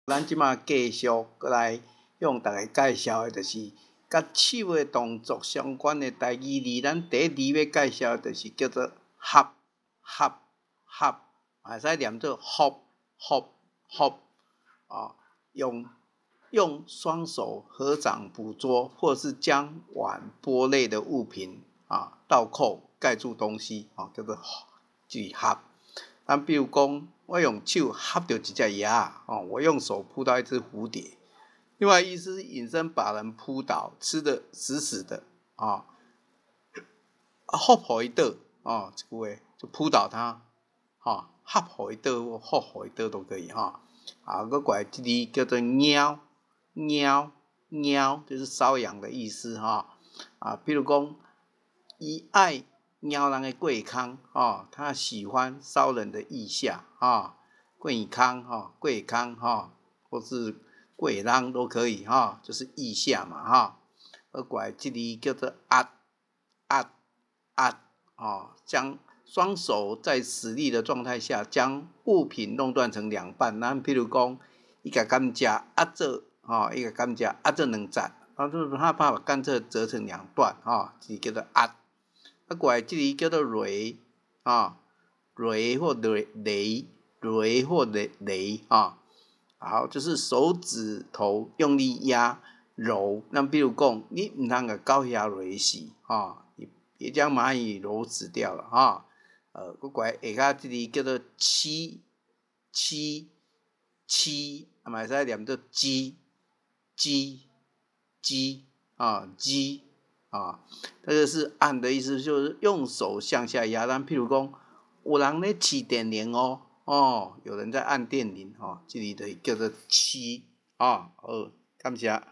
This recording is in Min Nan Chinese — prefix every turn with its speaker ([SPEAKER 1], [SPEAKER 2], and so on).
[SPEAKER 1] 咱這馬繼續閣來向大家介紹的，就是佮手的動作相關的台語字。咱第一字欲介紹的，就是叫做合合合，會使念做合合合。啊，用雙手合掌捕捉，或是將碗缽類的物品啊倒扣蓋住東西，啊，叫做就是合。咱比如講，我用手合著一隻蛾仔，哦，我用手撲到一隻蝴蝶。另外意思是引申把人撲倒，吃得死死的，啊，伏予伊倒，哦，這句話就撲倒他，哈，合予伊倒或伏予伊倒都可以，哈。啊，閣過來這字叫做撓撓撓，就是瘙癢的意思，哈。啊，比如講，伊愛撓人的過空，哦，他喜歡搔人的腋下，啊，過空，哈，過空，哈，或是過囊都可以，哈，就是腋下嘛，哈。閣過來這字叫做壓壓壓，哦，將雙手在使力的狀態下，將物品弄斷成兩半。咱譬如講，伊共甘蔗壓做，吼，伊共甘蔗壓做兩截，啊，就是他把甘蔗折成兩段，吼，是叫做壓。啊，過來這字叫做擂，啊，擂或擂擂擂或擂擂，啊，好，就是手指頭用力壓揉。那比如講，你毋通共狗遐擂死，吼，你別將螞蟻揉死掉了，哈。閣過來下跤這字叫做七七七，啊嘛會使念做雞雞雞啊雞啊，這個是按的意思，就是用手向下壓。咱譬如講，有人咧試電鈴哦，哦，有人在按電鈴，吼，這裡的叫做七啊，好，感謝。